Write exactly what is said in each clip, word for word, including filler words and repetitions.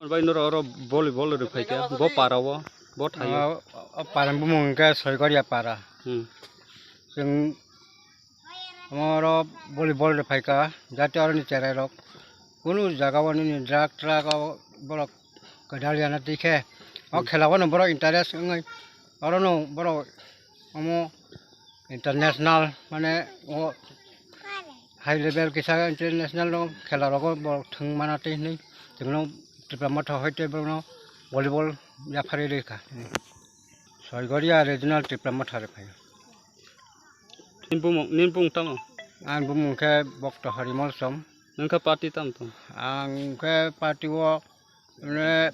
Bai noro oro volleyball rwphai kha, bo para o, bo thaio. O, o para bumung hwnkhe Soigoria para. Hmm. Chwng omo oro volleyball rwphai kha, jate oroni cherai rok kunu jaga o nini drug trug o borok kwdal yana twi khe, o Hmm. khela o no borok interest wngwi oro no borok omo international mane o high level kisa international no khela rogo borok thwng mana twi hinwi chwngno Tipra Motha hoite borokno volleyball yapharwi rwkha. Soigoria regional Tipra Motha rwkha. Nini bumung, nini bumung tamo? Ang bumung khe Bokto Harimol Som. Nwng khe party tamo tong? Ang khe party o, mane,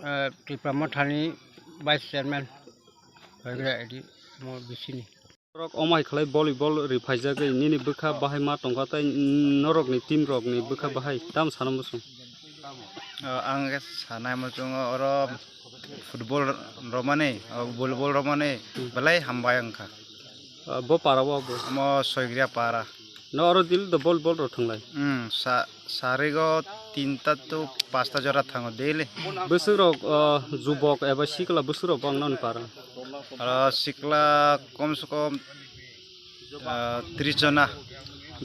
eh, Tipra Mothani vice chairman. Soigoria edi mo bisini. Norok omai khlai volleyball rwphaijagwi nini bwkha bahai ma tongkha tei norokni team rokni bwkha bahai tamo sana muchung? O, ang khe sanai muchungo oro football romani, o, volleyball romani Hmm. belai hambai wngkha. O, bo para o bo? Omo Soigria para. No oro daily do volleyball rok thwnglai? Hmm, sa-, sarigo tinta to pasta jora thango daily. Bwswk rok, o, jubok eba sikla bwswk rok bang noni para? Oro sikla kom se kom, ah, tris jona.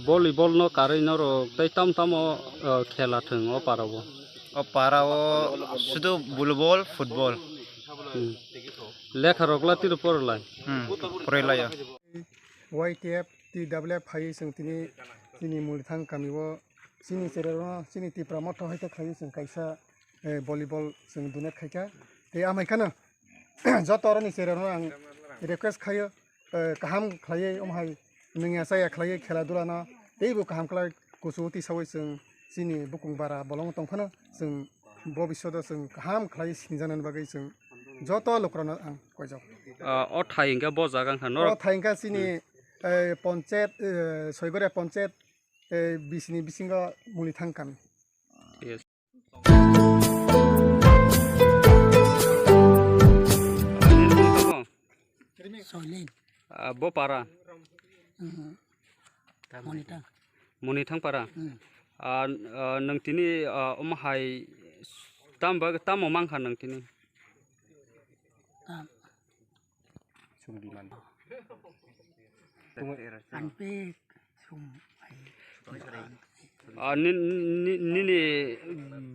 Volleyball no karwi norok tei tam tamo, ah, khela thwng o para o? O para o sudu volleyball, football. Hmm. Lekha rok la tiro porlai? Hmm, porlai ya. Y T F, T W F phaiwi chwng tini chini Mulithang kami o chini chererno chini Tipra Motha hai khe khlaiwi chwng kaisa, eh, volleyball chwng donate khaikha. Tei amai kheno joto oroni chererno ang request khaio, eh, kaham khlaiwi omo hai nungya chaya khlaiwi khela dula no teibo kaham khlai kuchu tisaui chwng chini bukung bara bolong tongphano chwng bo bisodo chwng kaham khlai sinijaknani bagwi chwng joto lukurokno ang koijak. Ah, o thai hwnkhe bo jaga wngkha norok? O thai hwnkhe chini, Hmm. eh, ponchet, eh, Soigoria ponchet, eh, bisini bisingo Mulithang kami. Yes. Soilin. Ah, bo para? Hmm. Monitang. Monithang para? Hmm. Ah, ah, nwng tini, ah, omo hai tam ba-, tamo mankha nwng tini? Tam. Sum biman. Anpik sum hai. Ah, ni, ni, nini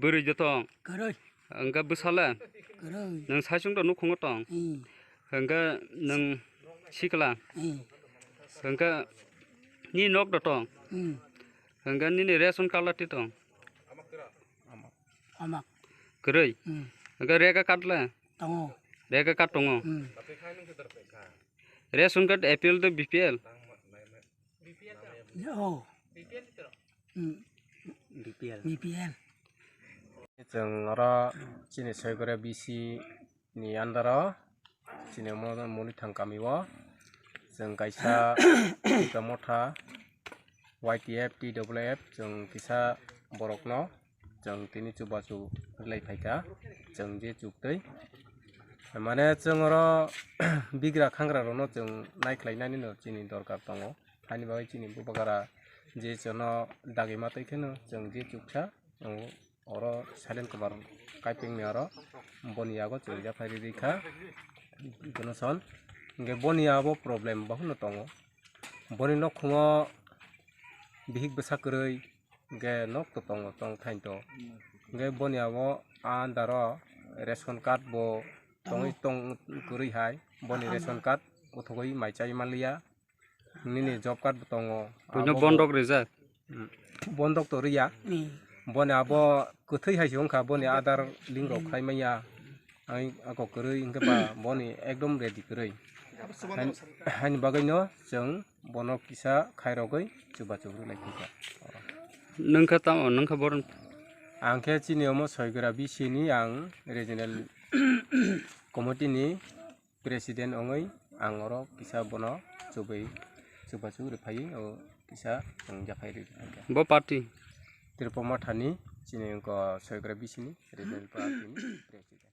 bwrwi jotong? Kwrwi. Hwnkhe bwsale? Kwrwi. Nwng saichung do nukhungo tong? Hmm. Hwnkhe nwng sikla? Hmm. Hwnkhe nini nok do tong? Hmm. Hwnkhe nini ration card lati tong? Omak. Kwrwi? Hmm. Hwnkhe rega card le? Tongo. Rega card tongo? Hmm. Ration card A P L tei B P L? Oh. Hmm. B P L. B P L. Chwng oro chini Soigora B C ni under o chini mo-, Mulithang kami o chwng kaisa Tipra Motha Y T F, T W F chwng kisa borokno chwng tini chubachu rwlai phaikha, chwng je chuktwi. Mane chwng oro bigra khangra rokno chwng naikhlai nani no chini dorkar tongo. Haini bagwi chini bubagara je chwngno dagima twi kheno chwng je chuksa tongo. Oro Silent Kumar Kaipengni oro boni yago chwng yaphai rikha Johnson. Hwnkhe boni abo problem bahino tongo. Boni nokhungo bihik bwsa kwrwi, hwnkhe nok to tongo, tong thain to. Hwnkhe boni abo under o ration card bo tongwi tong kwrwi hai, boni ration card uthogwi mai chai manliya. Nini job card bo tongo. Buino abo bo bondok rijak? Hmm. Bondok to riya. Hmm. Boni abo kwthwi hai se wngkha, boni Aadhaar link rok khai manya. Ang ako kwrwi hwnkhe ba boni ekdom ready kwrwi. Hain-, haini bagwino chwng bono kisa khairogwi chubachu rwlai phikha. Nwng kha tamo, nwng kha boron? Ang khe chini omo Soigora B C ni ang regional committee ni president wngwi ang oro kisa bono chubui, chubachu rwphaiwi o kisa ang yaphai rwkha. Bo party? Tripura Mothani chini wngkha Soigora B C ni regional party ni president.